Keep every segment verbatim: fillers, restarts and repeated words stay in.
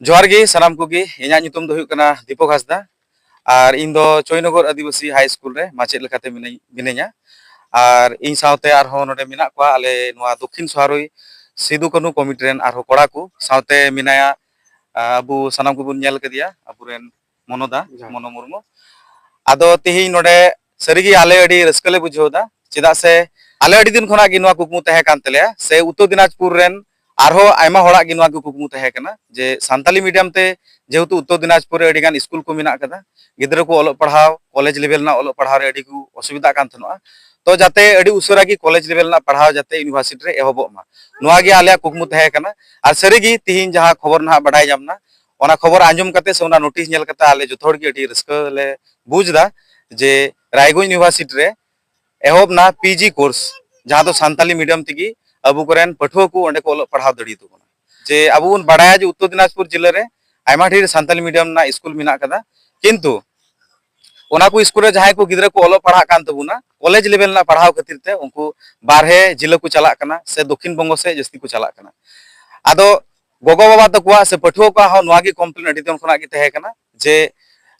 ᱡᱚᱦᱟᱨ ᱜᱮ ᱥᱟᱱᱟᱢ ᱠᱚᱜᱮ᱾ ᱤᱧᱟᱹᱜ ᱧᱩᱛᱩᱢ ᱫᱚ ᱦᱩᱭᱩᱜ ᱠᱟᱱᱟ ᱫᱤᱯᱚᱠ ᱦᱟᱸᱥᱫᱟ᱾ ᱟᱨ ᱤᱧ ᱫᱚ ᱪᱚᱭᱱᱚᱜᱚᱨ ᱟᱹᱫᱤᱵᱟᱹᱥᱤ ᱦᱟᱭ ᱥᱠᱩᱞ ᱨᱮ ᱢᱟᱪᱮᱫ ᱞᱮᱠᱟᱛᱮ ᱢᱤᱱᱟᱹᱧ, ᱢᱤᱱᱟᱹᱧᱟ᱾ ᱟᱨ ᱤᱧ ᱥᱟᱶᱛᱮ ᱟᱨᱦᱚᱸ ᱱᱚᱰᱮ ᱢᱮᱱᱟᱜ ᱠᱚᱣᱟ ᱟᱞᱮ ᱱᱚᱣᱟ ᱫᱚᱠᱠᱷᱤᱱ ᱥᱚᱦᱟᱨᱳᱭ ᱥᱤᱫᱩ ᱠᱟᱹᱱᱦᱩ ᱠᱚᱢᱤᱴᱤ ᱨᱮᱱ ᱟᱨᱦᱚᱸ ᱠᱚᱲᱟ ᱠᱚ᱾ ᱥᱟᱶᱛᱮ ᱢᱮᱱᱟᱭᱟ, ᱟᱸ, ᱟᱵᱚ ᱥᱟᱱᱟᱢ ᱠᱚᱵᱚᱱ ᱧᱮᱞ ᱠᱟᱫᱮᱭᱟ, ᱟᱵᱚᱨᱮᱱ ᱢᱚᱱᱚᱫᱟ, ᱡᱚᱦᱟᱨ᱾ ᱢᱚᱱᱚ ᱢᱩᱨᱢᱩ᱾ ᱟᱫᱚ ᱛᱤᱦᱤᱧ ᱱᱚᱰᱮ ᱥᱟᱹᱨᱤᱜᱮ ᱟᱞᱮ ᱟᱹᱰᱤ ᱨᱟᱹᱥᱠᱟᱹ ᱞᱮ ᱵᱩᱡᱷᱟᱹᱣ ᱮᱫᱟ, ᱪᱮᱫᱟᱜ ᱥᱮ ᱟᱞᱮ ᱟᱹᱰᱤ ᱫᱤᱱ ᱠᱷᱚᱱᱟᱜ ᱜᱮ ᱱᱚᱣᱟ ᱠᱩᱠᱢᱩ ᱛᱟᱦᱮᱸ ᱠᱟᱱ ᱛᱟᱞᱮᱭᱟ, ᱥᱮ ᱩᱛᱛᱚᱨ ᱫᱤᱱᱟᱡᱽᱯᱩᱨ ᱨᱮᱱ ᱟᱨᱦᱚᱸ ᱟᱭᱢᱟ ᱦᱚᱲᱟᱜ ᱜᱮ ᱱᱚᱣᱟ ᱜᱮ ᱠᱩᱠᱢᱩ ᱛᱟᱦᱮᱸ ᱠᱟᱱᱟ ᱡᱮ ᱥᱟᱱᱛᱟᱞᱤ ᱢᱤᱰᱤᱭᱟᱢ ᱛᱮ, ᱡᱮᱦᱮᱛᱩ ᱩᱛᱛᱚᱨ ᱫᱤᱱᱟᱡᱽᱯᱩᱨ ᱨᱮ ᱟᱹᱰᱤ ᱜᱟᱱ ᱥᱠᱩᱞ ᱠᱚ ᱢᱮᱱᱟᱜ ᱠᱟᱫᱟ, ᱜᱤᱫᱽᱨᱟᱹ ᱠᱚ ᱚᱞᱚᱜ ᱯᱟᱲᱦᱟᱣ, ᱠᱚᱞᱮᱡᱽ ᱞᱮᱵᱮᱞ ᱨᱮᱱᱟᱜ ᱚᱞᱚᱜ ᱯᱟᱲᱦᱟᱣ ᱨᱮ ᱟᱹᱰᱤ ᱠᱚ ᱚᱥᱩᱵᱤᱫᱷᱟᱜ ᱠᱟᱱ ᱛᱟᱦᱮᱱᱚᱜᱼᱟ, ᱛᱚ ᱡᱟᱛᱮ ᱟᱹᱰᱤ ᱩᱥᱟᱹᱨᱟ ᱜᱮ ᱠᱚᱞᱮᱡᱽ ᱞᱮᱵᱮᱞ ᱨᱮᱱᱟᱜ ᱯᱟᱲᱦᱟᱣ ᱡᱟᱛᱮ ᱤᱭᱩᱱᱤᱵᱷᱟᱨᱥᱤᱴᱤ ᱨᱮ ᱮᱦᱚᱵᱚᱜ ᱢᱟ, ᱱᱚᱣᱟ ᱜᱮ ᱟᱞᱮᱭᱟᱜ ᱠᱩᱠᱢᱩ ᱛᱟᱦᱮᱸ ᱠᱟᱱᱟ᱾ ᱟᱨ ᱥᱟᱹᱨᱤᱜᱮ ᱛᱤᱦᱤᱧ ᱡᱟᱦᱟᱸ ᱠᱷᱚᱵᱚᱨ ᱱᱟᱦᱟᱜ ᱵᱟᱰᱟᱭ ᱧᱟᱢ ᱮᱱᱟ, ᱚᱱᱟ ᱠᱷᱚᱵᱚᱨ ᱟᱸᱡᱚᱢ ᱠᱟᱛᱮ ᱥᱮ ᱚᱱᱟ ᱱᱳᱴᱤᱥ ᱧᱮᱞ ᱠᱟᱛᱮ ᱟᱞᱮ ᱡᱚᱛᱚ ᱦᱚᱲ ᱜᱮ ᱟᱹᱰᱤ ᱨᱟᱹᱥᱠᱟᱹ ᱞᱮ ᱵᱩᱡᱽ ᱮᱫᱟ ᱡᱮ ᱨᱟᱭᱜᱚᱸᱡᱽ ᱤᱭᱩᱱᱤᱵᱷᱟᱨᱥᱤᱴᱤ ᱨᱮ ᱮᱦᱚᱵ ᱱᱟ ᱯᱤ ᱡᱤ ᱠᱳᱨᱥ, ᱡᱟᱦᱟᱸ ᱫᱚ ᱥᱟᱱᱛᱟᱞᱤ ᱢᱤᱰᱤᱭᱟᱢ ᱛᱮᱜᱮ ᱟᱵᱚ ᱠᱚᱨᱮᱱ ᱯᱟᱹᱴᱷᱩᱣᱟᱹ ᱠᱚ ᱚᱸᱰᱮ ᱠᱚ ᱚᱞᱚᱜ ᱯᱟᱲᱦᱟᱣ ᱫᱟᱲᱮᱭᱟᱛᱟ ᱵᱚᱱᱟ᱾ ᱡᱮ ᱟᱵᱚ ᱵᱚᱱ ᱵᱟᱲᱟᱭᱟ ᱡᱮ ᱩᱛᱛᱚᱨ ᱫᱤᱱᱟᱡᱽᱯᱩᱨ ᱡᱮᱞᱟ ᱨᱮ ᱟᱭᱢᱟ ᱰᱷᱮᱨ ᱥᱟᱱᱛᱟᱞᱤ ᱢᱤᱰᱤᱭᱟᱢ ᱨᱮᱱᱟᱜ ᱥᱠᱩᱞ ᱢᱮᱱᱟᱜ ᱠᱟᱫᱟ, ᱠᱤᱱᱛᱩ ᱚᱱᱟ ᱠᱚ ᱥᱠᱩᱞ ᱨᱮ ᱡᱟᱦᱟᱸᱭ ᱠᱚ ᱜᱤᱫᱽᱨᱟᱹ ᱠᱚ ᱚᱞᱚᱜ ᱯᱟᱲᱦᱟᱜ ᱠᱟᱱ ᱛᱟᱵᱚᱱᱟ, ᱠᱚᱞᱮᱡᱽ ᱞᱮᱵᱮᱞ ᱨᱮᱱᱟᱜ ᱯᱟᱲᱦᱟᱣ ᱠᱷᱟᱹᱛᱤᱨ ᱛᱮ ᱩᱱᱠᱩ ᱵᱟᱨᱦᱮ ᱡᱮᱞᱟᱹ ᱠᱚ ᱪᱟᱞᱟᱜ ᱠᱟᱱᱟ ᱥᱮ ᱫᱚᱠᱠᱷᱤᱱ ᱵᱚᱝᱜᱚ ᱥᱮᱫ ᱡᱟᱹᱥᱛᱤ ᱠᱚ ᱪᱟᱞᱟᱜ ᱠᱟᱱᱟ᱾ ᱟᱫᱚ ᱜᱚᱜᱚ ᱵᱟᱵᱟ ᱛᱟᱠᱚᱣᱟᱜ ᱥᱮ ᱯᱟᱹᱴᱷᱩᱣᱟᱹ ᱠᱚᱣᱟᱜ ᱦᱚᱸ ᱱᱚᱣᱟ ᱜᱮ ᱠᱚᱢᱯᱞᱮᱱ ᱟᱹᱰᱤ ᱫᱤᱱ ᱠᱷᱚᱱᱟᱜ ᱜᱮ ᱛᱟᱦᱮᱸ ᱠᱟᱱᱟ ᱡᱮ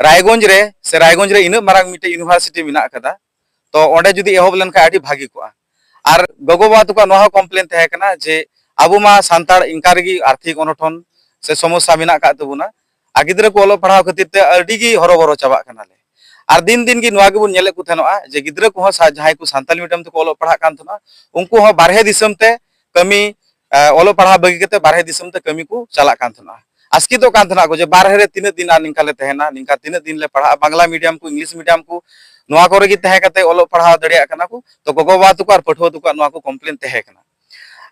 ᱨᱟᱭᱜᱚᱸᱡᱽ ᱨᱮ ᱥᱮ ᱨᱟᱭᱜᱚᱸᱡᱽ ᱨᱮ ᱤᱱᱟᱹᱜ ᱢᱟᱨᱟᱝ ᱢᱤᱫᱴᱮᱡ ᱤᱭᱩᱱᱤᱵᱷᱟᱨᱥᱤᱴᱤ ᱢᱮᱱᱟᱜ ᱠᱟᱫᱟ, ᱛᱚ ᱚᱸᱰᱮ ᱡᱩᱫᱤ ᱮᱦᱚᱵ ᱞᱮᱱᱠᱷᱟᱱ ᱟᱹᱰᱤ ᱵᱷᱟᱹᱜᱤ ᱠᱚᱜᱼᱟ᱾ ᱟᱨ ᱜᱚᱜᱚ ᱵᱟᱵᱟ ᱛᱟᱠᱚᱣᱟᱜ ᱱᱚᱣᱟ ᱦᱚᱸ ᱠᱚᱢᱯᱞᱮᱱ ᱛᱟᱦᱮᱸ ᱠᱟᱱᱟ ᱡᱮ ᱟᱵᱚ ᱢᱟ ᱥᱟᱱᱛᱟᱲ ᱤᱱᱠᱟ ᱨᱮᱜᱮ ᱟᱨᱛᱷᱤᱠ ᱚᱱᱚᱴᱚᱱ ᱥᱮ ᱥᱚᱢᱚᱥᱥᱟ ᱢᱮᱱᱟᱜ ᱟᱠᱟᱫ ᱛᱟᱵᱚᱱᱟ, ᱟᱨ ᱜᱤᱫᱽᱨᱟᱹ ᱠᱚ ᱚᱞᱚᱜ ᱯᱟᱲᱦᱟᱣ ᱠᱷᱟᱹᱛᱤᱨ ᱛᱮ ᱟᱹᱰᱤ ᱜᱮ ᱦᱚᱨᱚᱵᱚᱨᱚ ᱪᱟᱵᱟᱜ ᱠᱟᱱᱟᱞᱮ᱾ ᱟᱨ ᱫᱤᱱ ᱫᱤᱱ ᱜᱮ ᱱᱚᱣᱟ ᱜᱮᱵᱚᱱ ᱧᱮᱞᱮᱫ ᱠᱚ ᱛᱟᱦᱮᱱᱚᱜᱼᱟ ᱡᱮ ᱜᱤᱫᱽᱨᱟᱹ ᱠᱚᱦᱚᱸ ᱥᱟ-, ᱡᱟᱦᱟᱸᱭ ᱠᱚ ᱥᱟᱱᱛᱟᱞᱤ ᱢᱤᱰᱤᱭᱟᱢ ᱛᱮᱠᱚ ᱚᱞᱚᱜ ᱯᱟᱲᱦᱟᱜ ᱠᱟᱱ ᱛᱟᱦᱮᱱᱟ, ᱩᱱᱠᱩ ᱦᱚᱸ ᱵᱟᱨᱦᱮ ᱫᱤᱥᱚᱢ ᱛᱮ ᱠᱟᱹᱢᱤ, ᱮ, ᱚᱞᱚᱜ ᱯᱟᱲᱦᱟᱣ ᱵᱟᱹᱜᱤ ᱠᱟᱛᱮ ᱵᱟᱨᱦᱮ ᱫᱤᱥᱚᱢ ᱛᱮ ᱠᱟᱹᱢᱤ ᱠᱚ ᱪᱟᱞᱟᱜ ᱠᱟᱱ ᱛᱟᱦᱮᱱᱟ᱾ ᱟᱥᱠᱮᱛᱚᱜ ᱠᱟᱱ ᱛᱟᱦᱮᱱᱟ ᱠᱚ ᱡᱮ ᱵᱟᱨᱦᱮ ᱨᱮ ᱛᱤᱱᱟᱹᱜ ᱫᱤᱱ ᱟᱨ ᱱᱤᱝᱠᱟ ᱞᱮ ᱛᱟᱦᱮᱱᱟ, ᱱᱤᱝᱠᱟ ᱛᱤᱱᱟᱹᱜ ᱫᱤᱱ ᱞᱮ ᱯᱟᱲᱦᱟᱜᱼᱟ, ᱵᱟᱝᱞᱟ ᱢᱤᱰᱤᱭᱟᱢ ᱠᱚ, ᱤᱝᱞᱤᱥ ᱢᱤᱰᱤᱭᱟᱢ ᱠᱚ, ᱱᱚᱣᱟ ᱠᱚᱨᱮ ᱜᱮ ᱛᱟᱦᱮᱸ ᱠᱟᱛᱮ ᱚᱞᱚᱜ ᱯᱟᱲᱦᱟᱣ ᱫᱟᱲᱮᱭᱟᱜ ᱠᱟᱱᱟ ᱠᱚ᱾ ᱛᱚ ᱜᱚᱜᱚ ᱵᱟᱵᱟ ᱛᱟᱠᱚ ᱟᱨ ᱯᱟᱹᱴᱷᱩᱣᱟᱹ ᱛᱟᱠᱚᱣᱟᱜ ᱱᱚᱣᱟ ᱠᱚ ᱠᱚᱢᱯᱞᱮᱱ ᱛᱟᱦᱮᱸ ᱠᱟᱱᱟ᱾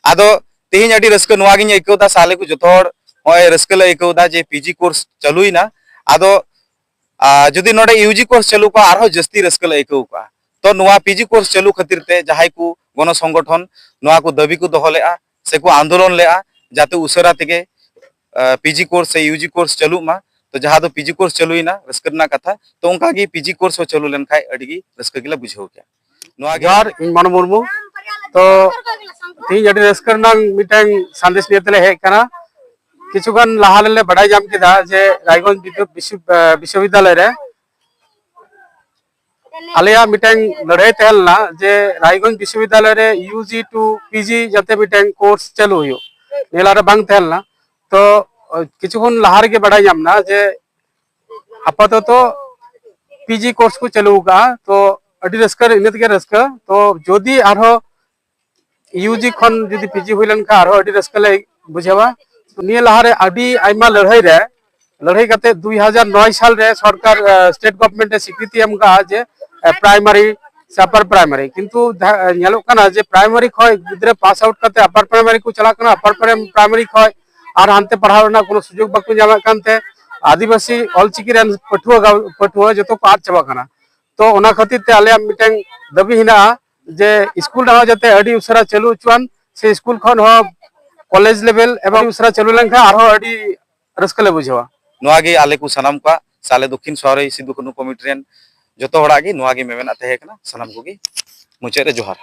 ᱟᱫᱚ ᱛᱮᱦᱮᱧ ᱟᱹᱰᱤ ᱨᱟᱹᱥᱠᱟᱹ ᱱᱚᱣᱟ ᱜᱤᱧ ᱟᱹᱭᱠᱟᱹᱣ ᱮᱫᱟ, ᱥᱮ ᱟᱞᱮ ᱠᱚ ᱡᱚᱛᱚ ᱦᱚᱲ ᱱᱚᱜᱼᱚᱭ ᱨᱟᱹᱥᱠᱟᱹ ᱞᱮ ᱟᱹᱭᱠᱟᱹᱣ ᱮᱫᱟ ᱡᱮ ᱯᱤ ᱡᱤ ᱠᱳᱨᱥ ᱪᱟᱹᱞᱩᱭᱮᱱᱟ᱾ ᱟᱫᱚ, ᱟ, ᱡᱩᱫᱤ ᱱᱚᱰᱮ ᱤᱭᱩ ᱡᱤ ᱠᱳᱨᱥ ᱪᱟᱹᱞᱩ ᱠᱚᱜᱼᱟ, ᱟᱨᱦᱚᱸ ᱡᱟᱹᱥᱛᱤ ᱨᱟᱹᱥᱠᱟᱹ ᱞᱮ ᱟᱹᱭᱠᱟᱹᱣ ᱠᱚᱜᱼᱟ᱾ ᱛᱚ ᱱᱚᱣᱟ ᱯᱤ ᱡᱤ ᱠᱳᱨᱥ ᱪᱟᱹᱞᱩ ᱠᱷᱟᱹᱛᱤᱨ ᱛᱮ ᱡᱟᱦᱟᱸᱭ ᱠᱚ ᱜᱚᱱᱚ ᱥᱚᱝᱜᱚᱴᱷᱚᱱ ᱱᱚᱣᱟ ᱠᱚ ᱫᱟᱹᱵᱤ ᱠᱚ ᱫᱚᱦᱚ ᱞᱮᱫᱼᱟ ᱥᱮᱠᱚ ᱟᱱᱫᱳᱞᱚᱱ ᱞᱮᱫᱼᱟ, ᱡᱟᱛᱮ ᱩᱥᱟᱹᱨᱟ ᱛᱮᱜᱮ, ᱟ, ᱯᱤ ᱡᱤ ᱠᱳᱨᱥ ᱥᱮ ᱤᱭᱩ ᱡᱤ ᱠᱳᱨᱥ ᱪᱟᱹᱞᱩᱜ ᱢᱟ᱾ ᱛᱚ ᱡᱟᱦᱟᱸ ᱫᱚ ᱯᱤ ᱡᱤ ᱠᱳᱨᱥ ᱪᱟᱹᱞᱩᱭᱮᱱᱟ, ᱨᱟᱹᱥᱠᱟᱹ ᱨᱮᱱᱟᱜ ᱠᱟᱛᱷᱟ᱾ ᱛᱚ ᱚᱱᱠᱟ ᱜᱮ ᱯᱤ ᱡᱤ ᱠᱳᱨᱥ ᱦᱚᱸ ᱪᱟᱹᱞᱩ ᱞᱮᱱᱠᱷᱟᱱ ᱟᱹᱰᱤ ᱜᱮ ᱨᱟᱹᱥᱠᱟᱹ ᱜᱮᱞᱮ ᱵᱩᱡᱷᱟᱹᱣ ᱠᱮᱭᱟ᱾ ᱱᱚᱣᱟ ᱜᱮ ᱡᱚᱦᱟᱨ, ᱤᱧ ᱢᱟᱱᱚ ᱢᱩᱨᱢᱩ᱾ ᱛᱚ ᱛᱮᱦᱮᱧ ᱟᱹᱰᱤ ᱨᱟᱹᱥᱠᱟᱹ ᱨᱮᱱᱟᱜ ᱢᱤᱫᱴᱟᱝ ᱥᱟᱸᱫᱮᱥ ᱱᱤᱭᱮ ᱛᱮᱞᱮ ᱦᱮᱡ ᱟᱠᱟᱱᱟ᱾ ᱠᱤᱪᱷᱩ ᱜᱟᱱ ᱞᱟᱦᱟ ᱨᱮᱞᱮ ᱵᱟᱰᱟᱭ ᱧᱟᱢ ᱠᱮᱫᱟ ᱡᱮ ᱨᱟᱭᱜᱚᱸᱡᱽ ᱵᱤᱫᱽᱫᱩ-, ᱵᱤᱥᱥᱚ-, ᱮ, ᱵᱤᱥᱥᱚᱵᱤᱫᱽᱫᱟᱞᱚᱭ ᱨᱮ ᱟᱞᱮᱭᱟᱜ ᱢᱤᱫᱴᱟᱝ ᱞᱟᱹᱲᱦᱟᱹᱭ ᱛᱟᱦᱮᱸ ᱞᱮᱱᱟ ᱡᱮ ᱨᱟᱭᱜᱚᱸᱡᱽ ᱵᱤᱥᱥᱚᱵᱤᱫᱽᱫᱟᱞᱚᱭ ᱨᱮ U G two P G ᱡᱟᱛᱮ ᱢᱤᱫᱴᱟᱝ ᱠᱳᱨᱥ ᱪᱟᱹᱞᱩ ᱦᱩᱭᱩᱜ, ᱱᱤᱭᱟᱹ ᱞᱟᱦᱟ ᱨᱮ ᱵᱟᱝ ᱛᱟᱦᱮᱸ ᱞᱮᱱᱟ᱾ ᱛᱚ, ᱠᱤᱪᱷᱩ ᱠᱷᱚᱱ ᱞᱟᱦᱟ ᱨᱮᱜᱮ ᱵᱟᱰᱟᱭ ᱧᱟᱢ ᱮᱱᱟ ᱡᱮ ᱟᱯᱟᱛᱚᱛᱚ ᱯᱤ ᱡᱤ ᱠᱳᱨᱥ ᱠᱚ ᱪᱟᱹᱞᱩ ᱟᱠᱟᱫᱼᱟ᱾ ᱛᱚ, ᱟᱹᱰᱤ ᱨᱟᱹᱥᱠᱟᱹ, ᱤᱱᱟᱹ ᱛᱮᱜᱮ ᱨᱟᱹᱥᱠᱟᱹ᱾ ᱛᱚ, ᱡᱩᱫᱤ ᱟᱨᱦᱚᱸ ᱤᱭᱩ ᱡᱤ ᱠᱷᱚᱱ ᱡᱩᱫᱤ ᱯᱤ ᱡᱤ ᱦᱩᱭ ᱞᱮᱱᱠᱷᱟᱱ ᱟᱨᱦᱚᱸ ᱟᱹᱰᱤ ᱨᱟᱹᱥᱠᱟᱹ ᱞᱮ ᱵᱩᱡᱷᱟᱹᱣᱟ᱾ ᱱᱤᱭᱟᱹ ᱞᱟᱦᱟᱨᱮ ᱟᱹᱰᱤ ᱟᱭᱢᱟ ᱞᱟᱹᱲᱦᱟᱹᱭ ᱨᱮ, ᱞᱟᱹᱲᱦᱟᱹᱭ ᱠᱟᱛᱮ ᱫᱩᱭ ᱦᱟᱡᱟᱨ ᱱᱚᱭ ᱥᱟᱞ ᱨᱮ ᱥᱚᱨᱠᱟᱨ, ᱮ, ᱥᱴᱮᱴ ᱜᱚᱵᱷᱢᱮᱱᱴ ᱮ ᱥᱤᱠᱨᱤᱛᱤ ᱮᱢ ᱠᱟᱜᱼᱟ ᱡᱮ, ᱮ, ᱯᱨᱟᱭᱢᱟᱨᱤ ᱥᱮ ᱟᱯᱟᱨ ᱯᱨᱟᱭᱢᱟᱨᱤ, ᱠᱤᱱᱛᱩ ᱡᱟᱦᱟᱸ, ᱮ, ᱧᱮᱞᱚᱜ ᱠᱟᱱᱟ ᱡᱮ ᱯᱨᱟᱭᱢᱟᱨᱤ ᱠᱷᱚᱱ ᱜᱤᱫᱽᱨᱟᱹ ᱯᱟᱥ ᱟᱣᱩᱴ ᱠᱟᱛᱮ ᱟᱯᱟᱨ ᱯᱨᱟᱭᱢᱟᱨᱤ ᱠᱚ ᱪᱟᱞᱟᱜ ᱠᱟᱱᱟ, ᱟᱯᱟᱨ ᱯᱨᱟᱭᱢᱟᱨᱤ ᱠᱷᱚᱱ ᱟᱨ ᱦᱟᱱᱛᱮ ᱯᱟᱲᱦᱟᱣ ᱨᱮᱱᱟᱜ ᱠᱳᱱᱳ ᱥᱩᱡᱳᱜᱽ ᱵᱟᱠᱚ ᱧᱟᱢᱮᱫ ᱠᱟᱱᱛᱮ ᱟᱹᱫᱤᱵᱟᱹᱥᱤ ᱚᱞᱪᱤᱠᱤ ᱨᱮᱱ ᱯᱟᱹᱴᱷᱩᱣᱟᱹ ᱜᱟᱶ-, ᱯᱟᱹᱴᱷᱩᱣᱟᱹ ᱡᱚᱛᱚ ᱠᱚ ᱟᱫ ᱪᱟᱵᱟᱜ ᱠᱟᱱᱟ᱾ ᱛᱚ, ᱚᱱᱟ ᱠᱷᱟᱹᱛᱤᱨ ᱛᱮ ᱟᱞᱮᱭᱟᱜ ᱢᱤᱫᱴᱟᱝ ᱫᱟᱹᱵᱤ ᱦᱮᱱᱟᱜᱼᱟ ᱡᱮ ᱥᱠᱩᱞ ᱨᱮᱦᱚᱸ ᱡᱟᱛᱮ ᱟᱹᱰᱤ ᱩᱥᱟᱹᱨᱟ ᱪᱟᱹᱞᱩ ᱦᱚᱪᱚᱣᱟᱱ, ᱥᱮ ᱥᱠᱩᱞ ᱠᱷᱚᱱ ᱦᱚᱸ ᱠᱚᱞᱮᱡᱽ ᱞᱮᱵᱮᱞ ᱮᱵᱚᱝ ᱩᱥᱟᱹᱨᱟ ᱪᱟᱹᱞᱩ ᱞᱮᱱᱠᱷᱟᱱ ᱟᱨᱦᱚᱸ ᱟᱹᱰᱤ ᱨᱟᱹᱥᱠᱟᱹ ᱞᱮ ᱵᱩᱡᱷᱟᱹᱣᱟ᱾ ᱱᱚᱣᱟ ᱜᱮ ᱟᱞᱮ ᱠᱚ ᱥᱟᱱᱟᱢ ᱠᱚᱣᱟᱜ ᱥᱮ ᱟᱞᱮ ᱫᱚᱠᱠᱷᱤᱱ ᱥᱚᱦᱨᱟᱭ ᱥᱤᱫᱩ ᱠᱟᱹᱱᱦᱩ ᱠᱚᱢᱤᱴᱤ ᱨᱮᱱ ᱡᱚᱛᱚ ᱦᱚᱲᱟᱜ ᱜᱮ ᱱᱚᱣᱟ ᱜᱮ ᱢᱮᱢᱮᱱᱟᱜ ᱛᱟᱦᱮᱸ ᱠᱟᱱᱟ᱾ ᱥᱟᱱᱟᱢ ᱠᱚᱜᱮ ᱢᱩᱪᱟᱹᱫ ᱨᱮ ᱡᱚᱦᱟᱨ᱾